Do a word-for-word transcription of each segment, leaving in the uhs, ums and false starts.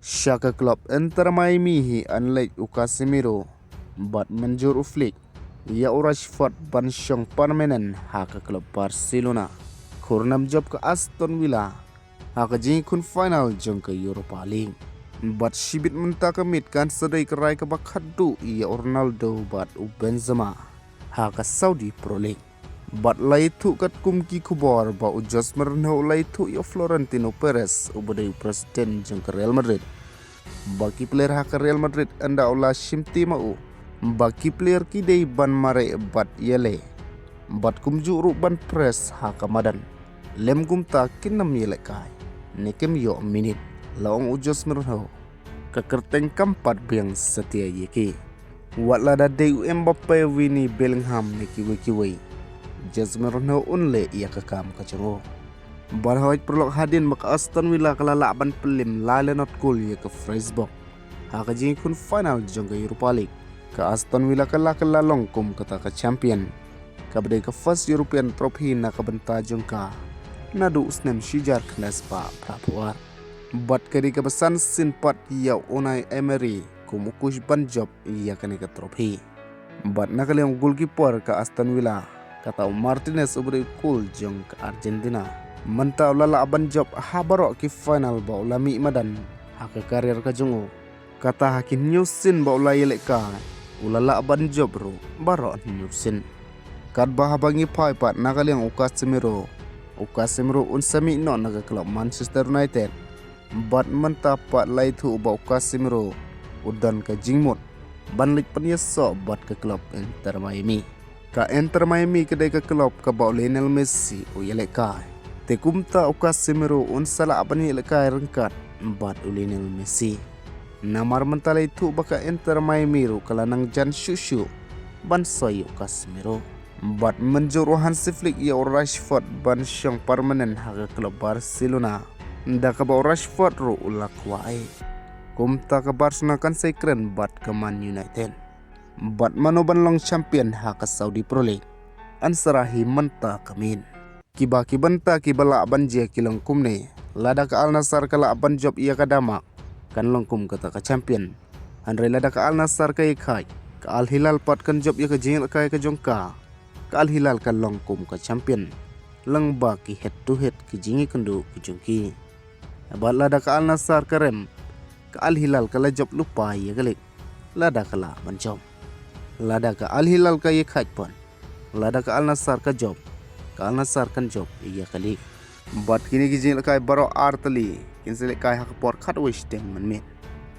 Sha ka klub Inter Miami hi yn leit u Casemiro bad mynjur u Flick ïa u Rashford ban shong permanent ha ka klub Barcelona. Khur nam jop ka Aston Villa ha ka jingïakhun final jong ka Europa League. Bad shibit mynta ka miet kan sa dei ka rai kaba khatduh ïa u Ronaldo bad u Benzema ha ka Saudi Pro League. Bad la ïathuh katkum ki khubor ba u Jose Mourinho u la ïathuh ïa u Florentino Perez uba dei u president jong ka Real Madrid ba ki player ha ka Real Madrid ynda u la shimti ma u ba ki player ki dei ban mareh bad ïaleh bad kumjuh ruh ban press ha ka madan. Lem kumta kin ym ïalehkai ne kim ïoh minit, la ong u Jose Mourinho. Ka kyrteng kam pat biang satia ïa ki. Wat lada dei u Mbappe, Vini, Bellingham ne kiwei kiwei, Jose Mourinho un leh ïa ka kam ka jong u. Bad hooid paralok, hadien ba ka Aston Villa ka la lah ban pynlem lai la not kol ïa ka Freiburg ha ka jingïakhun final jong ka Europa League, ka Aston Villa ka la kylla long kum kata ka champion, kaba dei ka first European trophy na ka bynta jong ka naduh u snem shi hajar khyndai spah phra phew ar. Bad ka dei kaba san sien pat ïa u Unai Emery kum u coach ban jop ïa kane ka trophy. Bad na ka liang u goalkeeper ka Aston Villa, kata u Martinez uba dei u kol jong ka Argentina, mynta u la lah ban jop ha baroh ki final ba u la mih madan ha ka career ka jong u. Kata ha ki hynñiew sien ba u la ïalehkai u la lah ban jop ruh baroh hynñiew sien. Katba haba ngi phai pat na ka liang u Casemiro, u Casemiro un sa mih noh na ka klub Manchester United. Bad mynta pat la ïathuh ba u Casemiro u don ka jingmut ban leit pynïasoh bad ka klub Inter Miami. Ka Inter Miami ka dei ka klub kaba u Lionel Messi u ïalehkai. Te kumta u Casemiro un sa lah ban ïalehkai ryngkat bad u Lionel Messi. Namar mynta la ïathuh ba ka Inter Miami ruh ka la nang jan shuh shuh ban soi ïa u Casemiro. Bad mynjur u Hansi Flick ïa u Rashford ban shong permanent ha ka klub Barcelona, da kaba u Rashford ruh u la kwah ei. Kumta ka Barcelona kan sa ïakren bad ka Man United. Bad mano ban long champion ha ka Saudi Pro League, answer hi mynta ka miet. Kiba ki bynta kiba lah ban jia ki long kumne: lada ka Al Nassr ka lah ban jop ïa ka Damak, kan long kum kata ka champion. Hynrei lada ka Al Nassr ka ïakhait, ka Al Hilal pat kan jop ïa ka jingïalehkai ka jong ka. Ka Al Hilal kan long kum ka champion lyngba ki head to head ki jingïakynduh ki jong ki. Bad lada ka Al Nassr ka rem, ka Al Hilal ka la jop lypa ïa ka lig lada ka lah ban jop. Lada ka Al Hilal ka ïakhait pat, lada ka Al Nassr ka jop, ka Al Nassr kan jop ïa ka lig. Bad kine ki jingïalehkai baroh ar tylli kin sa ïalehkai ha ka por khatwei shiteng mynmiet.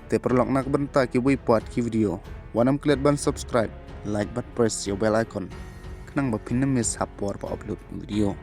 Te paralok, na ka bynta kiwei pat ki video, wat nym klet ban subscribe, like bad press ïa u bell icon, khnang ba phin ym miss ha por ba upload video.